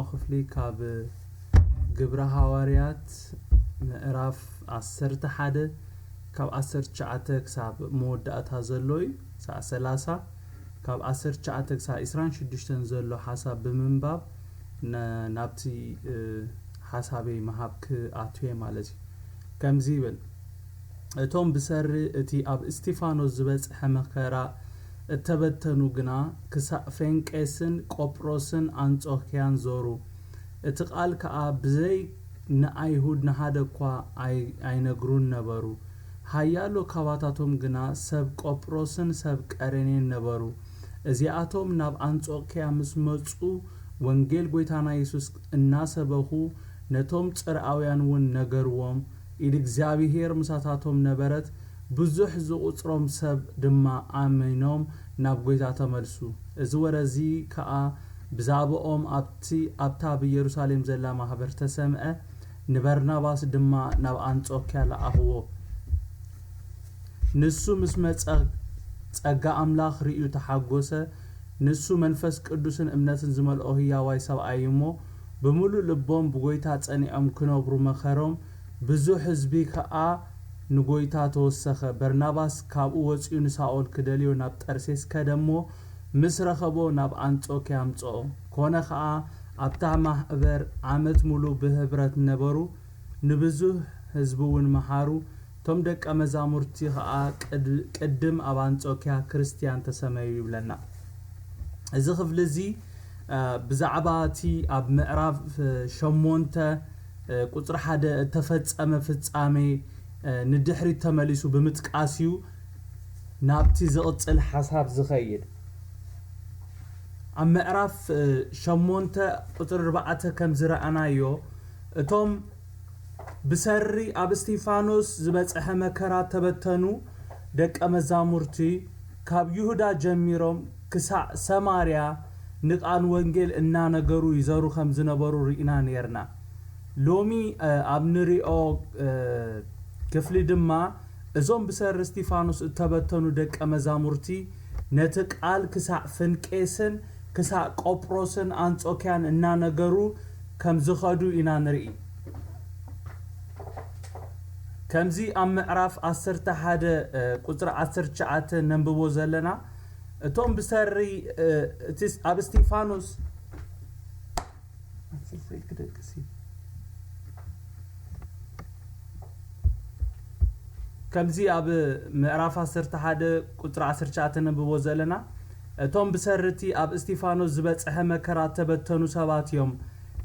ክፍሊ ካብ ግብረ ሃዋርያት ምዕራፍ ዓሰርተ ሓደ ካብ ዓሰርተ ትሽዓተ ክሳብ መወዳእታ ዘሎ እዩ። ክሳዕ ሰላሳ፣ ካብ ዓሰርተ ትሽዓተ ክሳብ ዕስራን ሽዱሽተን ዘሎ ሓሳብ ብምንባብ ነ-፣ ናብቲ፣ እ፣ ሓሳበይ ምሃብ ክኣቱ እየ ማለት እዩ። ከምዚ ይብል፣ እቶም ብሰሪ እቲ ኣብ እስቲፋኖስ ዝበጽሐ መከራ እተበተኑ ግና ክሳዕ ፌንቄስን ቆጵሮስን ኣንጾክያን ዞሩ። እቲ ቃል ከኣ ብዘይ ንኣይሁድ ንሓደ እኳ ኣይ-፣ ኣይነግሩን ነበሩ። ሓያሎ ካባታቶም ግና ሰብ ቆጵሮስን ሰብ ቀሬኔን ነበሩ። እዚኣቶም ናብ ኣንጾክያ ምስ መጹ፣ ወንጌል ጐይታና የሱስ እናሰበኹ፣ ነቶም ጽርኣውያን እውን ነገርዎም። ኢድ እግዚኣብሄር ምሳታቶም ነበረት፣ ብዙሕ ዝቑጽሮም ሰብ ድማ ኣሚኖም ናብ ጐይታ ተመልሱ። እዚ ወረ እዚ ከኣ ብዛብኦም ኣብቲ፣ ኣብታ ብኢየሩሳሌም ዘላ ማሕበር ተሰምዐ። ንበርናባስ ድማ ናብ ኣንጾክያ ለኣኽዎ። ንሱ ምስ መጸ፣ ጸጋ ኣምላኽ ርእዩ ተሓጎሰ። ንሱ መንፈስ ቅዱስን እምነትን ዝመልኦ ህያዋይ ሰብኣይ እሞ፣ ብምሉእ ልቦም ብጎይታ ጸኒዖም ክነብሩ መኸሮም። ብዙሕ ህዝቢ ከኣ ንጎይታ ተወሰኸ። በርናባስ ካብኡ ወጺኡ ንሳኦል ክደልዮ ናብ ጠርሴስ ከደ እሞ፣ ምስ ረኸቦ ናብ ኣንጾክያ ኣምጽኦ። ኮነ ኸኣ፣ ኣብታ ማሕበር ዓመት ሙሉ ብህብረት ነበሩ፣ ንብዙሕ ህዝቢ እውን መሃሩ። እቶም ደቀ መዛሙርቲ ኸኣ ቅድ-፣ ቅድም ኣብ ኣንጾክያ ክርስትያን ተሰመዩ ይብለና። እዚ ክፍሊ እዚ፣ እ፣ ብዛዕባ እቲ ኣብ ምዕራፍ፣ እ፣ ሸሞንተ፣ እ፣ ቁጽሪ ሓደ እተፈጸመ ፍጻሜ፣ እ፣ ንድሕሪት ተመሊሱ ብምጥቃስ እዩ ናብቲ ዝቕጽል ሓሳብ ዝኸይድ። ኣብ ምዕራፍ፣ እ፣ ሸሞንተ ቁጽሪ ኣርባዕተ ከም ዝረኣናዮ፣ እቶም ብሰሪ ኣብ እስቲፋኖስ ዝበጽሐ መከራ ተበተኑ ደቀ መዛሙርቲ፣ ካብ ይሁዳ ጀሚሮም ክሳዕ ሰማርያ ንቃል ወንጌል እናነገሩ ይዘሩ ከም ዝነበሩ ርኢና ኔርና። ሎሚ፣ እ፣ ኣብ ንሪኦ፣ እ፣ ክፍሊ ድማ፣ እዞም ብሰሪ እስቲፋኖስ እተበተኑ ደቀ መዛሙርቲ ነቲ ቃል ክሳዕ ፍንቄስን ክሳዕ ቆጵሮስን ኣንጾክያን እናነገሩ ከም ዝኸዱ ኢና ንርኢ። ከምዚ ኣብ ምዕራፍ ዓሰርተ ሓደ፣ እ፣ ቁጽሪ ዓሰርተ ትሽዓተ ነንብቦ ዘለና፣ እቶም ብሰሪ፣ እ፣ እቲ ስ-፣ ኣብ እስቲፋኖስ፣ ኣንተ ስልክ ደቅሲ። ከምዚ ኣብ ምዕራፍ ዓሰርተ ሓደ ቁጽሪ ዓሰርተ ትሽዓተ ነንብቦ ዘለና፣ እቶም ብሰሪ እቲ ኣብ እስቲፋኖስ ዝበጽሐ መከራ እተበተኑ ሰባት እዮም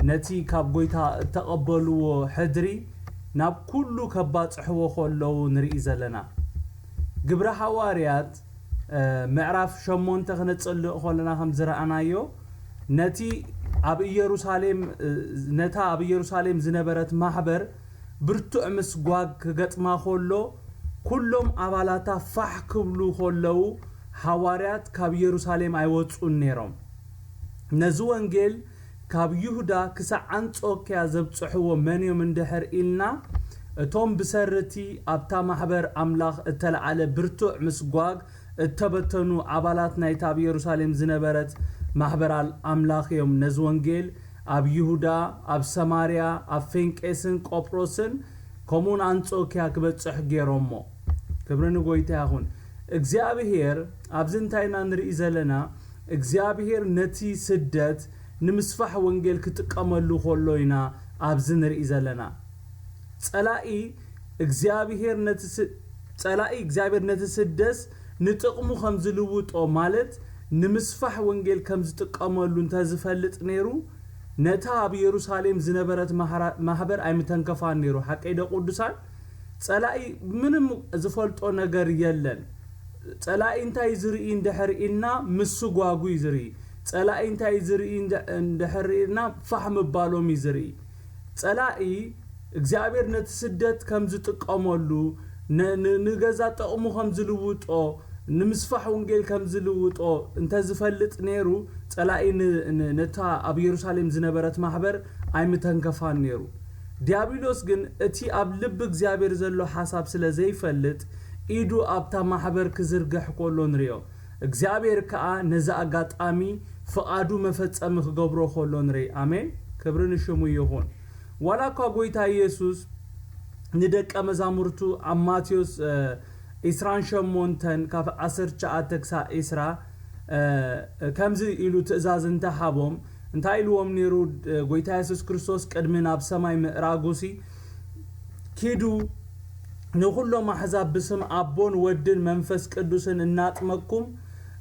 ነቲ ካብ ጐይታ እተቐበልዎ ሕድሪ ናብ ኩሉ ከባጽሕዎ ከለዉ ንርኢ ዘለና። ግብረ ሃዋርያት፣ እ፣ ምዕራፍ ሸሞንተ ክነጽልእ ከለና ከም ዝረኣናዮ፣ ነቲ ኣብ ኢየሩሳሌም፣ እ፣ ነታ ኣብ ኢየሩሳሌም ዝነበረት ማሕበር ብርቱዕ ምስጓግ ክገጥማ ከሎ፣ ኩሎም ኣባላታ ፋሕ ክብሉ ከለዉ፣ ሃዋርያት ካብ ኢየሩሳሌም ኣይወጹን ነይሮም። ነዚ ወንጌል ካብ ይሁዳ ክሳዕ ኣንጾክያ ዘብጽሕዎ መን እዮም እንድሕር ኢልና፣ እቶም ብሰሪ እቲ ኣብታ ማሕበር ኣምላኽ እተለዓለ ብርቱዕ ምስጓግ እተበተኑ ኣባላት ናይታ ኣብ የሩሳሌም ዝነበረት ማሕበር ኣል-፣ ኣምላኽ እዮም። ነዚ ወንጌል ኣብ ይሁዳ፣ ኣብ ሰማርያ፣ ኣብ ፌንቄስን ቆጵሮስን ከምኡውን ኣንጾክያ ክበጽሕ ገይሮሞ። ክብሪ ንጎይታ ይኹን። እግዚኣብሄር፣ ኣብዚ እንታይ ኢና ንርኢ ዘለና? እግዚኣብሄር ነቲ ስደት ንምስፋሕ ወንጌል ክጥቀመሉ ከሎ ኢና ኣብዚ ንርኢ ዘለና። ጸላኢ እግዚኣብሄር ነቲ ስ-፣ ጸላኢ እግዚኣብሄር ነቲ ስደት ንጥቕሙ ከም ዝልውጦ፣ ማለት ንምስፋሕ ወንጌል ከም ዝጥቀመሉ እንተ ዝፈልጥ ነይሩ፣ ነታ ኣብ የሩሳሌም ዝነበረት ማህራ-፣ ማህበር ኣይምተንከፋን ነይሩ። ሓቀይ ዶ ቅዱሳን? ጸላኢ ምንም ዝፈልጦ ነገር የለን። ጸላኢ እንታይ ዝርኢ እንድሕር ኢልና፣ ምስጓጉ እዩ ዝርኢ። ጸላኢ እንታይ ዝርኢ እንድ-፣ እንድሕር ኢልና፣ ፋሕ ምባሎም እዩ ዝርኢ። ጸላኢ እግዚኣብሔር ነቲ ስደት ከም ዝጥቀመሉ፣ ን-፣ ን-፣ ንገዛ ጥቕሙ ከም ዝልውጦ፣ ንምስፋሕ ወንጌል ከም ዝልውጦ እንተ ዝፈልጥ ነይሩ፣ ጸላኢ ን-፣ ን-፣ ነታ ኣብ የሩሳሌም ዝነበረት ማሕበር ኣይምተንከፋን ነይሩ። ዲያብሎስ ግን እቲ ኣብ ልቢ እግዚኣብሔር ዘሎ ሓሳብ ስለ ዘይፈልጥ፣ ኢዱ ኣብታ ማሕበር ክዝርግሕ ከሎ ንርእዮ። እግዚኣብሔር ከኣ ነዚ ኣጋጣሚ ፍቓዱ መፈጸሚ ክገብሮ ከሎ ንርኢ። ኣሜን። ክብሪ ንሽሙ ይኹን። ዋላ እኳ ጎይታ ኢየሱስ ንደቀ መዛሙርቱ ኣብ ማቴዎስ ዒስራን ሸሞንተን ካብ ዓሰርተ ትሽዓተ ክሳብ ዒስራ ከምዚ ኢሉ ትእዛዝ እንተሃቦም እንታይ ኢልዎም ነይሩ? ጎይታ የሱስ ክርስቶስ ቅድሚ ናብ ሰማይ ምእራጉሲ ኪዱ ንኹሎም ኣሕዛብ ብስም ኣቦን ወድን መንፈስ ቅዱስን እናጥመቅኩም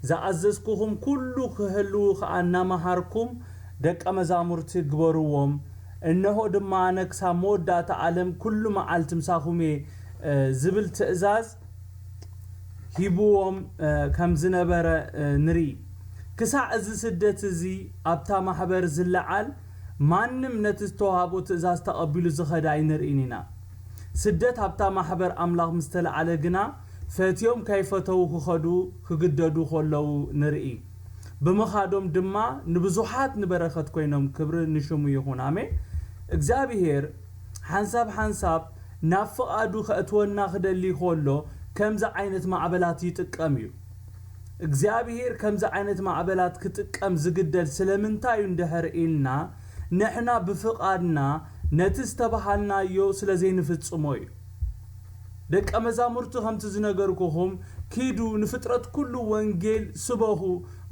ዝኣዘዝኩኹም ኩሉ ክህልዉ ከኣ እናመሃርኩም ደቀ መዛሙርቲ ግበርዎም። እንሆ ድማ ኣነ ክሳብ መወዳእታ ዓለም ኩሉ መዓልቲ ምሳኹም እየ ዝብል ትእዛዝ ሂብዎም ከም ዝነበረ ንርኢ። ክሳዕ እዚ ስደት እዚ ኣብታ ማሕበር ዝለዓል ማንም ነቲ ዝተዋህቦ ትእዛዝ ተቐቢሉ ዝኸደ ኣይንርእን ኢና። ስደት ኣብታ ማሕበር ኣምላኽ ምስ ተለዓለ ግና ፈትዮም ከይፈተዉ ክኸዱ ክግደዱ ከለዉ ንርኢ። ብምኻዶም ድማ ንብዙሓት ንበረኸት ኮይኖም ክብሪ ንሽሙ ይኹን። ኣሜን። እግዚኣብሔር ሓንሳብ ሓንሳብ ናብ ፍቓዱ ከእትወና ክደሊ ከሎ ከምዚ ዓይነት ማዕበላት ይጥቀም እዩ። እግዚኣብሔር ከምዚ ዓይነት ማዕበላት ክጥቀም ዝግደድ ስለምንታይ እዩ እንድሕር ኢልና ንሕና ብፍቓድና ነቲ ዝተባሃልናዮ ስለ ዘይንፍጽሞ እዩ። ደቀ መዛሙርቲ ከምቲ ዝነገርኩኹም ኪዱ ንፍጥረት ኩሉ ወንጌል ስበኹ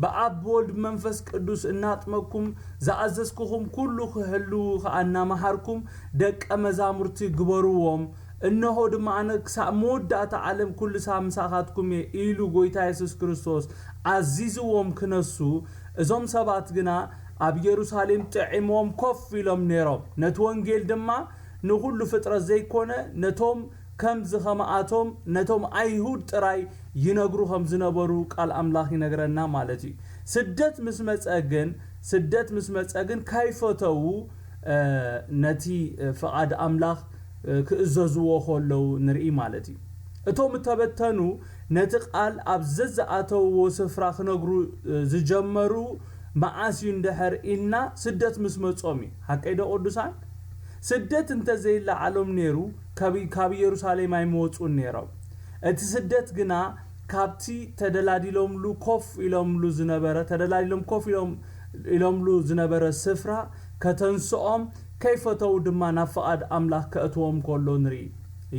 ብኣብ ብወልድ ብመንፈስ ቅዱስ እናጥመቅኩም ዝኣዘዝኩኹም ኩሉ ክህልዉ ከኣ እናመሃርኩም ደቀ መዛሙርቲ ግበርዎም። እንሆ ድማ ኣነ ክሳብ መወዳእታ ዓለም ኩሉ ሳብ ምሳኻትኩም እየ ኢሉ ጎይታ የሱስ ክርስቶስ ኣዚዝዎም ክነሱ እዞም ሰባት ግና ኣብ ኢየሩሳሌም ጥዒሞም ኮፍ ኢሎም ነይሮም። ነቲ ወንጌል ድማ ንኹሉ ፍጥረት ዘይኮነ ነቶም ከምዚ ከማኣቶም ነቶም ኣይሁድ ጥራይ ይነግሩ ከም ዝነበሩ ቃል ኣምላኽ ይነግረና ማለት እዩ። ስደት ምስ መጸ ግን ስደት ምስ መጸ ግን ካይፈተዉ ነቲ ፍቓድ ኣምላኽ ክእዘዝዎ ከለዉ ንርኢ ማለት እዩ። እቶም እተበተኑ ነቲ ቃል ኣብ ዘዝኣተውዎ ስፍራ ክነግሩ ዝጀመሩ መዓስ እዩ እንድሕር ኢልና ስደት ምስ መጾም እዩ። ሓቀይ ዶ ቅዱሳን? ስደት እንተዘይለዓሎም ነይሩ ካብ ኢየሩሳሌም ኣይመወጹን ነይሮም። እቲ ስደት ግና ካብቲ ተደላዲሎምሉ ኮፍ ኢሎምሉ ዝነበረ ተደላዲሎም ኮፍ ኢሎምሉ ዝነበረ ስፍራ ከተንስኦም ከይፈተው ድማ ናብ ፍቓድ ኣምላኽ ከእትዎም ከሎ ንርኢ።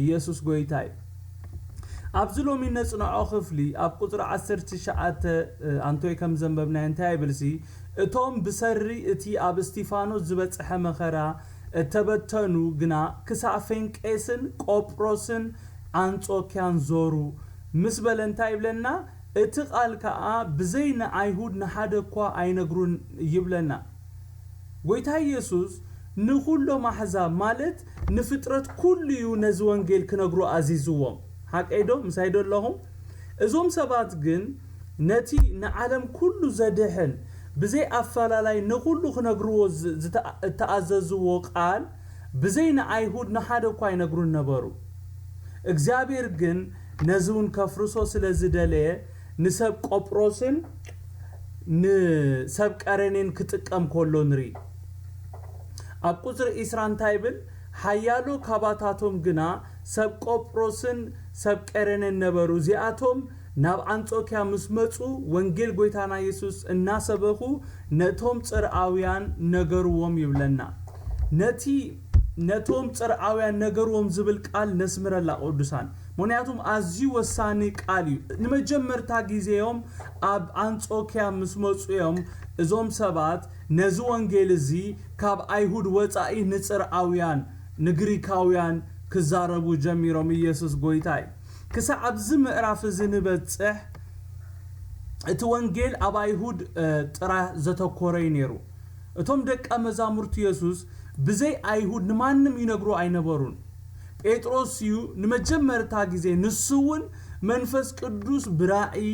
ኢየሱስ ጎይታ እዩ። ኣብዚ ሎሚ ነጽንዖ ክፍሊ ኣብ ቁጽሪ ዓሰርተ ትሽዓተ ኣንቶይ ከም ዘንበብናዮ እንታይ ይብልሲ? እቶም ብሰሪ እቲ ኣብ እስቲፋኖስ ዝበጽሐ መኸራ እተበተኑ ግና ክሳብ ፌንቄስን ቆጵሮስን ኣንጾኪያን ዞሩ ምስ በለ እንታይ ይብለና? እቲ ቃል ከኣ ብዘይ ንኣይሁድ ንሓደ እኳ ኣይነግሩን ይብለና። ጎይታ ኢየሱስ ንኹሎም ኣሕዛብ ማለት ንፍጥረት ኩሉ እዩ ነዚ ወንጌል ክነግሩ ኣዚዝዎም። ሓቀይ ዶ? ምሳይ ዶ ኣለኹም? እዞም ሰባት ግን ነቲ ንዓለም ኩሉ ዘድሕን ብዘይ ኣፈላላይ ንኹሉ ክነግርዎ ዝተኣዘዝዎ ቃል ብዘይ ንኣይሁድ ንሓደ እኳ ኣይነግሩን ነበሩ። እግዚኣብሔር ግን ነዚ እውን ከፍርሶ ስለ ዝደለየ ንሰብ ቆጵሮስን ንሰብ ቀረኔን ክጥቀም ከሎ ንርኢ። ኣብ ቁፅሪ ዒስራ እንታይ ይብል? ሓያሎ ካባታቶም ግና ሰብ ቆጵሮስን ሰብ ቀረኔን ነበሩ። እዚኣቶም ናብ ኣንጾኪያ ምስ መጹ ወንጌል ጎይታና የሱስ እናሰበኹ ነቶም ጽርኣውያን ነገርዎም ይብለና። ነቲ ነቶም ጽርኣውያን ነገርዎም ዝብል ቃል ነስምረላ ቅዱሳን፣ ምኽንያቱም ኣዝዩ ወሳኒ ቃል እዩ። ንመጀመርታ ግዜዮም ኣብ ኣንጾኪያ ምስ መጹ እዮም እዞም ሰባት ነዚ ወንጌል እዚ ካብ ኣይሁድ ወጻኢ ንጽርኣውያን ንግሪካውያን ክዛረቡ ጀሚሮም። ኢየሱስ ጎይታ እዩ። ክሳዕ ኣብዚ ምዕራፍ እዚ ንበጽሕ እቲ ወንጌል ኣብ ኣይሁድ ጥራሕ ዘተኮረ እዩ ነይሩ። እቶም ደቀ መዛሙርቲ የሱስ ብዘይ ኣይሁድ ንማንም ይነግሩ ኣይነበሩን። ጴጥሮስ እዩ ንመጀመርታ ግዜ፣ ንሱ እውን መንፈስ ቅዱስ ብራእይ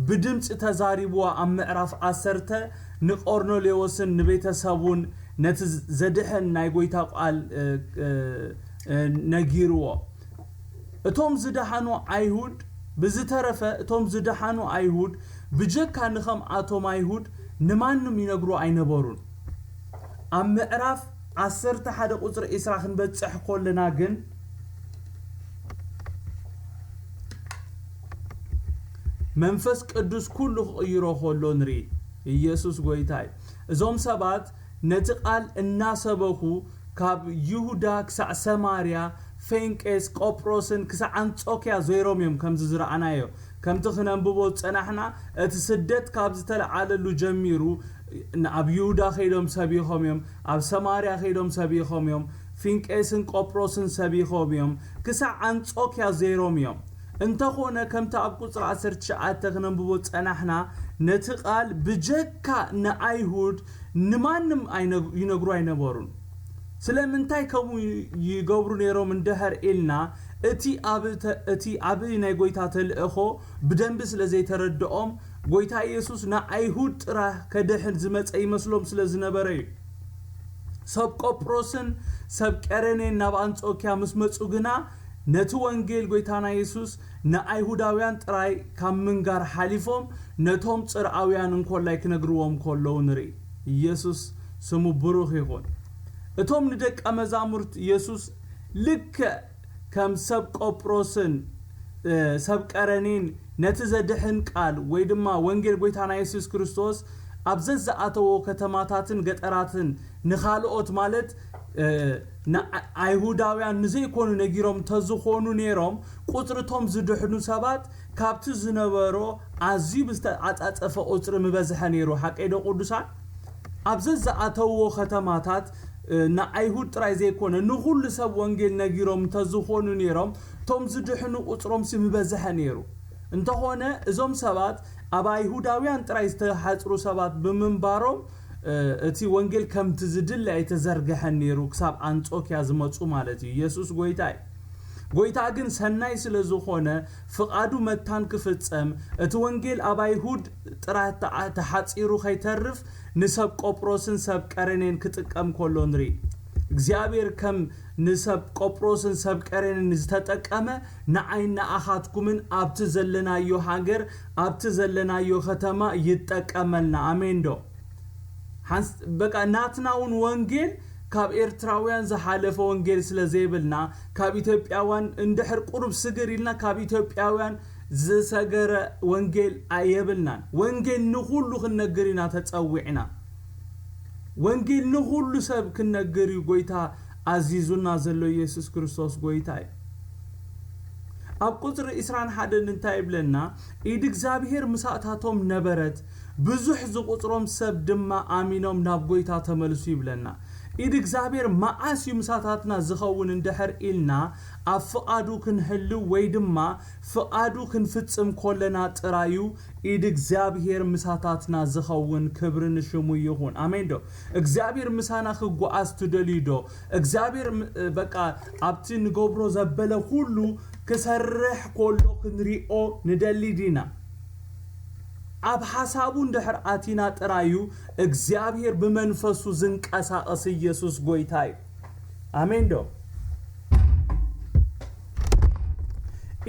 ብድምፂ ተዛሪብዋ ኣብ ምዕራፍ ዓሰርተ ንቆርኔሌዎስን ንቤተሰቡን ነቲ ዘድሕን ናይ ጎይታ ቃል ነጊርዎ። እቶም ዝደሓኑ ኣይሁድ ብዝተረፈ እቶም ዝደሓኑ ኣይሁድ ብጀካ ንኸምኣቶም ኣይሁድ ንማንም ይነግሩ ኣይነበሩን። ኣብ ምዕራፍ ዓሰርተ ሓደ ቁፅሪ ዒስራ ክንበፅሕ ከለና ግን መንፈስ ቅዱስ ኩሉ ክቕይሮ ከሎ ንርኢ። ኢየሱስ ጎይታ እዩ። እዞም ሰባት ነቲ ቃል እናሰበኹ ካብ ይሁዳ ክሳዕ ሰማርያ፣ ፌንቄስ፣ ቆጵሮስን ክሳዕ ኣንጾክያ ዞይሮም እዮም፣ ከምዚ ዝረኣናዮ። ከምቲ ክነንብቦ ዝጸናሕና፣ እቲ ስደት ካብ ዝተለዓለሉ ጀሚሩ ኣብ ይሁዳ ከይዶም ሰቢኾም እዮም፣ ኣብ ሰማርያ ከይዶም ሰቢኾም እዮም፣ ፊንቄስን ቆጵሮስን ሰቢኾም እዮም፣ ክሳዕ ኣንጾክያ ዞይሮም እዮም። እንተኾነ ከምቲ ኣብ ቁጽሪ ዓሰርተ ትሽዓተ ክነንብቦ ዝጸናሕና፣ ነቲ ቃል ብጀካ ንኣይሁድ ንማንም ኣይነግ- ይነግሩ ኣይነበሩን። ስለምንታይ ከምኡ ይገብሩ ነይሮም እንድሕር ኢልና፣ እቲ ኣብ ተ- እቲ ኣብ ናይ ጎይታ ተልእኾ ብደንቢ ስለ ዘይተረድኦም፣ ጎይታ ኢየሱስ ንኣይሁድ ጥራሕ ከድሕን ዝመጸ ይመስሎም ስለ ዝነበረ እዩ። ሰብ ቆጵሮስን ሰብ ቀረኔን ናብ ኣንጾክያ ምስ መጹ ግና፣ ነቲ ወንጌል ጎይታና የሱስ ንኣይሁዳውያን ጥራይ ካብ ምንጋር ሓሊፎም ነቶም ጽርኣውያን እንኮላይ ክነግርዎም ከለዉ ንርኢ። ኢየሱስ ስሙ ብሩኽ ይኹን። እቶም ንደቀ መዛሙርት የሱስ ልክዕ ከም ሰብ ቆጵሮስን ሰብ ቀረኔን ነቲ ዘድሕን ቃል ወይ ድማ ወንጌል ጎይታና የሱስ ክርስቶስ ኣብ ዘዝኣተዎ ከተማታትን ገጠራትን ንኻልኦት ማለት ኣይሁዳውያን ንዘይኮኑ ነጊሮም እንተዝኾኑ ነይሮም፣ ቁጽርቶም ዝድሕኑ ሰባት ካብቲ ዝነበሮ ኣዝዩ ብዝተዓጻጸፈ ቁጽሪ ምበዝሐ ነይሩ። ሓቀይ ዶ ቅዱሳን? ኣብ ዘዝኣተውዎ ከተማታት ንኣይሁድ ጥራይ ዘይኮነ ንኹሉ ሰብ ወንጌል ነጊሮም እንተዝኾኑ ነይሮም፣ እቶም ዝድሕኑ ቁጽሮምሲ ምበዝሐ ነይሩ። እንተኾነ እዞም ሰባት ኣብ ኣይሁዳውያን ጥራይ ዝተሓጽሩ ሰባት ብምንባሮም እቲ ወንጌል ከምቲ ዝድለ ኣይተዘርግሐን ነይሩ፣ ክሳብ ኣንጾክያ ዝመጹ ማለት እዩ። ኢየሱስ ጎይታ እዩ። ጎይታ ግን ሰናይ ስለ ዝኾነ ፍቓዱ መታን ክፍጸም፣ እቲ ወንጌል ኣብ ኣይሁድ ጥራይ ተሓጺሩ ከይተርፍ ንሰብ ቆጵሮስን ሰብ ቀረኔን ክጥቀም ከሎ ንርኢ። እግዚኣብሔር ከም ንሰብ ቆጵሮስን ሰብ ቀረኔን ዝተጠቀመ ንዓይ ንኣኻትኩምን ኣብቲ ዘለናዮ ሃገር ኣብቲ ዘለናዮ ከተማ ይጠቀመልና። ኣሜን ዶ? በቃ ናትና እውን ወንጌል ካብ ኤርትራውያን ዝሓለፈ ወንጌል ስለ ዘይብልና ካብ ኢትዮጵያውያን እንድሕር ቁሩብ ስግር ኢልና ካብ ኢትዮጵያውያን ዝሰገረ ወንጌል ኣየብልናን። ወንጌል ንኹሉ ክንነግር ኢና ተጸዊዕና። ወንጌል ንኹሉ ሰብ ክንነግር እዩ ጎይታ ኣዚዙና ዘሎ። ኢየሱስ ክርስቶስ ጎይታ እዩ። ኣብ ቁጽሪ ዕስራን ሓደን እንታይ ይብለና? ኢድ እግዚኣብሔር ምሳእታቶም ነበረት፣ ብዙሕ ዝቁጽሮም ሰብ ድማ ኣሚኖም ናብ ጎይታ ተመልሱ ይብለና። ኢድ እግዚኣብሔር መዓስ እዩ ምሳታትና ዝኸውን እንድሕር ኢልና፣ ኣብ ፍቓዱ ክንህልው ወይ ድማ ፍቓዱ ክንፍጽም ኮለና ጥራዩ ኢድ እግዚኣብሔር ምሳታትና ዝኸውን። ክብሪ ንሽሙ ይኹን። ኣሜን ዶ? እግዚኣብሔር ምሳና ክጓዓዝ ትደልዩ ዶ? እግዚኣብሔር በቃ ኣብቲ ንገብሮ ዘበለ ኩሉ ክሰርሕ ኮሎ ክንሪኦ ንደሊ ዲና? ኣብ ሓሳቡ እንድሕር ኣቲና ጥራዩ እግዚኣብሔር ብመንፈሱ ዝንቀሳቐስ ኢየሱስ ጎይታ እዩ። ኣሜን ዶ?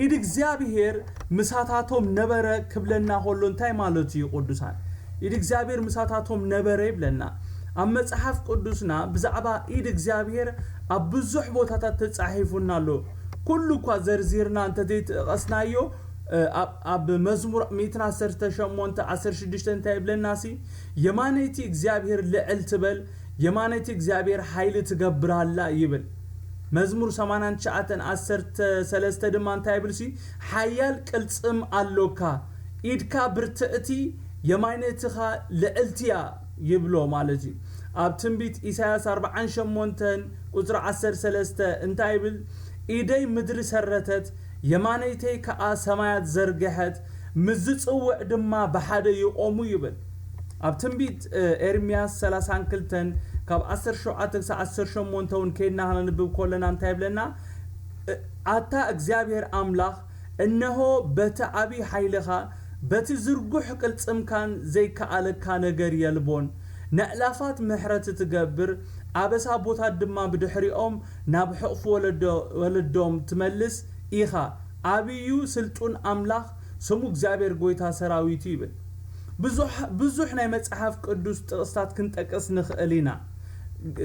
ኢድ እግዚኣብሔር ምሳታቶም ነበረ ክብለና ከሎ እንታይ ማለት እዩ ቅዱሳን? ኢድ እግዚኣብሔር ምሳታቶም ነበረ ይብለና። ኣብ መጽሓፍ ቅዱስና ብዛዕባ ኢድ እግዚኣብሔር ኣብ ብዙሕ ቦታታት ተጻሒፉና ኣሎ። ኩሉ እኳ ዘርዚርና እንተዘይተጠቐስናዮ፣ ኣብ መዝሙር ሚእትን ዓሰርተ ሸሞንተ ዓሰርተ ሽዱሽተ እንታይ ይብለና ሲ? የማነይቲ እግዚኣብሔር ልዕል ትበል፣ የማነይቲ እግዚኣብሔር ሓይሊ ትገብር ኣላ ይብል። መዝሙር ሰማንያን ትሽዓተን ዓሰርተ ሰለስተ ድማ እንታይ ይብል ሲ? ሓያል ቅልጽም ኣሎካ፣ ኢድካ ብርትዕቲ፣ የማነትኻ ልዕልቲ እያ ይብሎ ማለት እዩ። ኣብ ትንቢት ኢሳያስ ኣርብዓን ሸሞንተን ቁጽሪ ዓሰርተ ሰለስተ እንታይ ይብል? ኢደይ ምድሪ ሰረተት፣ የማነይተይ ከኣ ሰማያት ዘርግሐት፣ ምስ ዝጽውዕ ድማ ብሓደ ይቖሙ ይብል። ኣብ ትንቢት ኤርምያስ ሰላሳን ክልተን ካብ ዓሰርተ ሸውዓተ ክሳብ ዓሰርተ ሸሞንተ እውን ከይድና ከነንብብ ከለና እንታይ ይብለና? ኣታ እግዚኣብሔር ኣምላኽ፣ እነሆ በቲ ዓቢ ሓይልኻ በቲ ዝርጉሕ ቅልጽምካን ዘይከኣለካ ነገር የልቦን። ነዕላፋት ምሕረት ትገብር፣ ኣበሳ ቦታት ድማ ብድሕሪኦም ናብ ሕቕፊ ወለዶ- ወለዶም ትመልስ ኢኻ። ዓብዩ ስልጡን ኣምላኽ ስሙ እግዚኣብሔር ጎይታ ሰራዊቱ ይብል። ብዙሕ ብዙሕ ናይ መጽሓፍ ቅዱስ ጥቕስታት ክንጠቅስ ንኽእል ኢና።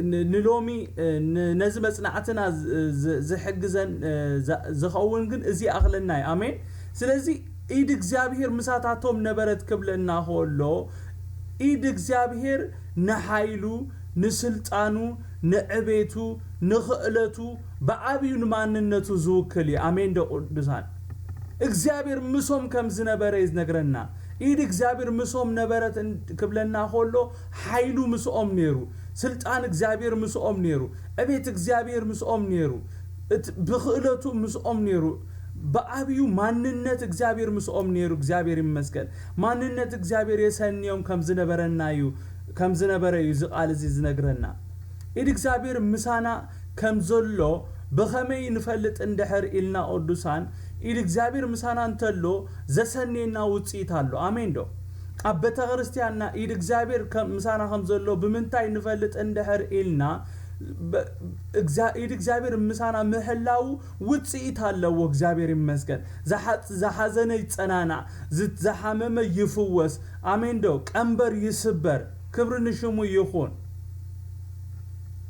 ን- ንሎሚ ን- ነዚ መጽናዕትና ዝ- ዝ- ዝሕግዘን እ፣ ዝ- ዝኸውን ግን እዚ ኣኽለና እዩ። ኣሜን። ስለዚ ኢድ እግዚኣብሔር ምሳታቶም ነበረት ክብለና ከሎ ኢድ እግዚኣብሔር ንሓይሉ ንስልጣኑ፣ ንዕቤቱ፣ ንኽእለቱ፣ ብዓብዩ ንማንነቱ ዝውክል እዩ። ኣሜን ዶ ቅዱሳን? እግዚኣብሔር ምሶም ከም ዝነበረ እዩ ዝነግረና። ኢድ እግዚኣብሔር ምሶም ነበረት እን- ክብለና ከሎ ሓይሉ ምስኦም ነይሩ፣ ስልጣን እግዚኣብሔር ምስኦም ነይሩ፣ ዕቤት እግዚኣብሔር ምስኦም ነይሩ፣ እት- ብኽእለቱ ምስኦም ነይሩ። ብዓብዩ ማንነት እግዚኣብሔር ምስኦም ነይሩ። እግዚኣብሔር ይመስገን። ማንነት እግዚኣብሔር የሰንዮም ከም ዝነበረና እዩ ከም ዝነበረ እዩ እዚ ቃል እዚ ዝነግረና። ኢድ እግዚኣብሔር ምሳና ከም ዘሎ ብኸመይ ንፈልጥ እንድሕር ኢልና ቅዱሳን፣ ኢድ እግዚኣብሔር ምሳና እንተሎ ዘሰንየና ውፅኢት ኣሎ። ኣሜን ዶ? ኣብ ቤተ ክርስቲያንና ኢድ እግዚኣብሔር ከም- ምሳና ከም ዘሎ ብምንታይ ንፈልጥ እንድሕር ኢልና፣ በ- እግዛ- ኢድ እግዚኣብሔር ምሳና ምህላው ውፅኢት ኣለዎ። እግዚኣብሔር ይመስገን። ዝሓ- ዝሓዘነ ይፀናናዕ፣ ዝ- ዝሓመመ ይፍወስ። ኣሜን ዶ? ቀንበር ይስበር። ክብሪ ንሽሙ ይኹን።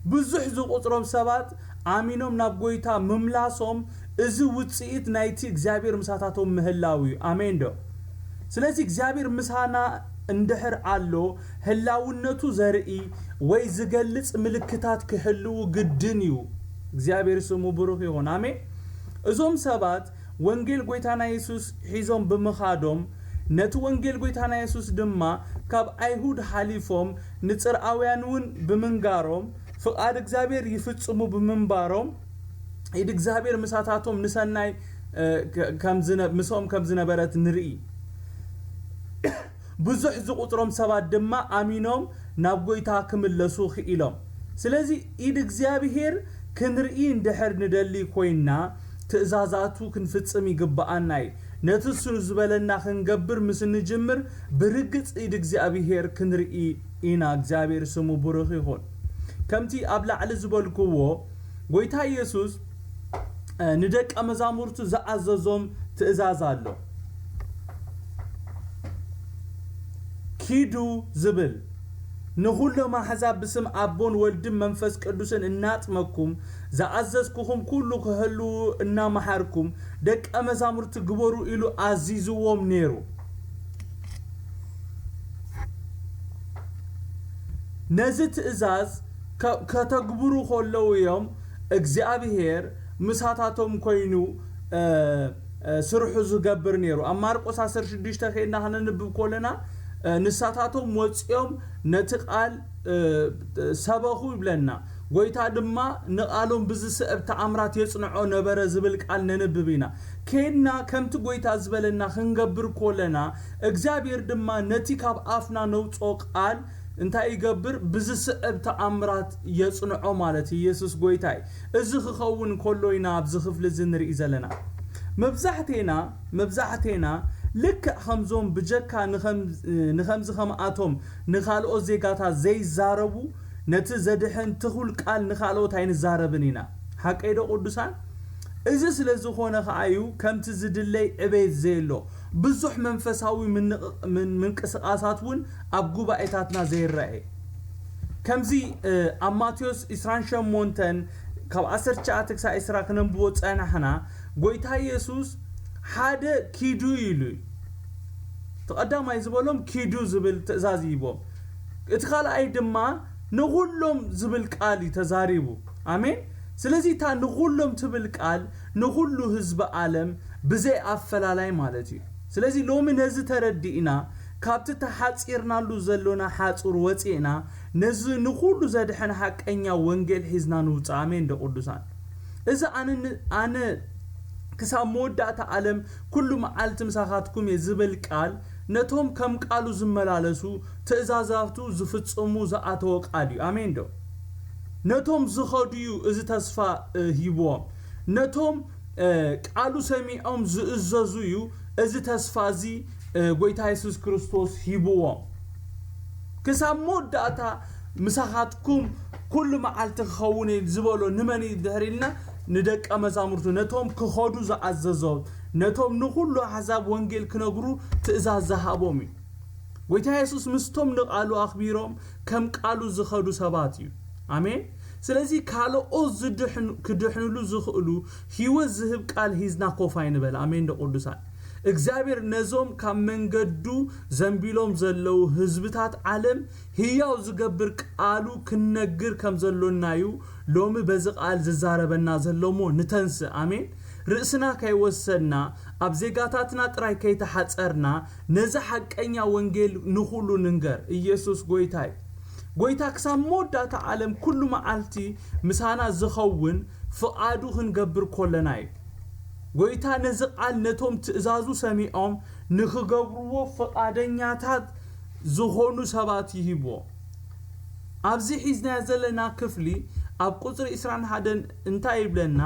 ብዙሕ ዝቁፅሮም ሰባት ኣሚኖም ናብ ጎይታ ምምላሶም፣ እዚ ውፅኢት ናይቲ እግዚኣብሔር ምሳታቶም ምህላው እዩ። ኣሜን ዶ? ስለዚ እግዚኣብሔር ምሳና እንድሕር ኣሎ፣ ህላውነቱ ዘርኢ ወይ ዝገልጽ ምልክታት ክህልው ግድን እዩ። እግዚኣብሔር ስሙ ብሩኽ ይኹን። ኣሜን። እዞም ሰባት ወንጌል ጎይታና የሱስ ሒዞም ብምኻዶም፣ ነቲ ወንጌል ጎይታና የሱስ ድማ ካብ ኣይሁድ ሓሊፎም ንጽርኣውያን እውን ብምንጋሮም፣ ፍቓድ እግዚኣብሔር ይፍጽሙ ብምንባሮም፣ ኢድ እግዚኣብሔር ምሳታቶም ንሰናይ እ፣ ከ- ከም ዝነ- ምስኦም ከም ዝነበረት ንርኢ። ብዙሕ ዝቁፅሮም ሰባት ድማ ኣሚኖም ናብ ጎይታ ክምለሱ ክኢሎም። ስለዚ ኢድ እግዚኣብሔር ክንርኢ እንድሕር ንደሊ ኮይና፣ ትእዛዛቱ ክንፍጽም ይግብኣና እዩ። ነቲ እሱ ዝበለና ክንገብር ምስ እንጅምር፣ ብርግጽ ኢድ እግዚኣብሔር ክንርኢ ኢና። እግዚኣብሔር ስሙ ብሩኽ ይኹን። ከምቲ ኣብ ላዕሊ ዝበልክዎ፣ ጎይታ ኢየሱስ እ፣ ንደቀ መዛሙርቱ ዝኣዘዞም ትእዛዝ ኣሎ። ኪዱ ዝብል፣ ንኹሎም ኣሕዛብ ብስም ኣቦን ወልድን መንፈስ ቅዱስን እናጥመኩም፣ ዝኣዘዝኩኹም ኩሉ ክህልዉ እናመሃርኩም፣ ደቀ መዛሙርቲ ግበሩ ኢሉ ኣዚዝዎም ነይሩ። ነዚ ትእዛዝ ከ- ከተግብሩ ከለዉ እዮም እግዚኣብሔር ምሳታቶም ኮይኑ፣ እ፣ እ፣ ስርሑ ዝገብር ነይሩ። ኣብ ማርቆስ ዓሰርተ ሽዱሽተ ከይድና ክነንብብ ከለና፣ እ፣ ንሳታቶም ወፂኦም ነቲ ቃል፣ እ፣ ሰበኹ ይብለና። ጎይታ ድማ ንቓሎም ብዝስዕብ ተኣምራት የጽንዖ ነበረ ዝብል ቃል ነንብብ ኢና። ከይድና ከምቲ ጎይታ ዝበለና ክንገብር ከለና፣ እግዚኣብሔር ድማ ነቲ ካብ ኣፍና ነውፅኦ ቃል እንታይ ይገብር? ብዝስዕብ ተኣምራት የጽንዖ ማለት እዩ። ኢየሱስ ጎይታ እዩ። እዚ ክኸውን ከሎ ኢና ኣብዚ ክፍሊ እዚ ንርኢ ዘለና። መብዛሕቴና፣ መብዛሕቴና ልክዕ ከምዞም ብጀካ ንኸም-፣ ንኸምዚ ከምኣቶም ንኻልኦት ዜጋታት ዘይዛረቡ፣ ነቲ ዘድሕን ትኹል ቃል ንኻልኦት ኣይንዛረብን ኢና። ሓቀይ ዶ ቅዱሳን? እዚ ስለ ዝኾነ ከኣ እዩ ከምቲ ዝድለይ ዕቤት ዘየሎ፣ ብዙሕ መንፈሳዊ ምንቕ-፣ ምን-፣ ምንቅስቓሳት እውን ኣብ ጉባኤታትና ዘይረኣየ። ከምዚ፣ እ፣ ኣብ ማቴዎስ ዕስራን ሸሞንተን ካብ ዓሰርተ ትሽዓተ ክሳብ ዕስራ ክነንብቦ ጸናሕና፣ ጎይታ ኢየሱስ ሓደ ኪዱ ኢሉ እዩ። እቲ ቀዳማይ ዝበሎም ኪዱ ዝብል ትእዛዝ ይሂቦም። እቲ ካልኣይ ድማ ንኹሎም ዝብል ቃል እዩ ተዛሪቡ። ኣሜን። ስለዚ እታ ንኹሎም ትብል ቃል ንኹሉ ህዝቢ ዓለም ብዘይ ኣፈላላይ ማለት እዩ። ስለዚ ሎሚ ነዚ ተረዲእና ካብቲ ተሓጺርናሉ ዘሎና ሓጹር ወጺእና ነዚ ንኹሉ ዘድሕን ሓቀኛ ወንጌል ሒዝና ንውጻእ። ኣሜን ዶ ቅዱሳን? እዚ ኣነ ን-፣ ኣነ ክሳብ መወዳእታ ዓለም ኩሉ መዓልቲ ምሳኻትኩም እየ ዝብል ቃል ነቶም ከም ቃሉ ዝመላለሱ ትእዛዛቱ ዝፍጽሙ ዝኣተወ ቃል እዩ። ኣሜን ዶ? ነቶም ዝኸዱ እዩ እዚ ተስፋ፣ እ፣ ሂብዎም። ነቶም፣ እ፣ ቃሉ ሰሚዖም ዝእዘዙ እዩ እዚ ተስፋ እዚ፣ እ፣ ጎይታ የሱስ ክርስቶስ ሂብዎም። ክሳብ መወዳእታ ምሳኻትኩም ኩሉ መዓልቲ ክኸውን እየ ዝበሎ ንመን እዩ ድሕር ኢልና፣ ንደቀ መዛሙርቱ፣ ነቶም ክኸዱ ዝኣዘዞም፣ ነቶም ንኹሉ ኣሕዛብ ወንጌል ክነግሩ ትእዛዝ ዝሃቦም እዩ። ጎይታ የሱስ ምስቶም ንቃሉ ኣኽቢሮም ከም ቃሉ ዝኸዱ ሰባት እዩ። ኣሜን። ስለዚ ካልኦት ዝድሕኑ-፣ ክድሕንሉ ዝኽእሉ ህይወት ዝህብ ቃል ሂዝና ኮፍ ኣይንበል። ኣሜን ዶ ቅዱሳን? እግዚኣብሔር ነዞም ካብ መንገዱ ዘንቢሎም ዘለዉ ህዝብታት ዓለም ህያው ዝገብር ቃሉ ክንነግር ከም ዘሎና እዩ ሎሚ በዚ ቃል ዝዛረበና ዘሎ እሞ ንተንስእ። ኣሜን። ርእስና ከይወሰድና፣ ኣብ ዜጋታትና ጥራይ ከይተሓጸርና፣ ነዚ ሓቀኛ ወንጌል ንኹሉ ንንገር። ኢየሱስ ጎይታ እዩ። ጎይታ ክሳብ መወዳእታ ዓለም ኩሉ መዓልቲ ምሳና ዝኸውን ፍቓዱ ክንገብር ኮለና እዩ። ጎይታ ነዚ ቃል ነቶም ትእዛዙ ሰሚዖም ንኽገብርዎ ፍቓደኛታት ዝኾኑ ሰባት ይህቦ። ኣብዚ ሒዝናዮ ዘለና ክፍሊ ኣብ ቁጽሪ ዕስራን ሓደን እንታይ ይብለና?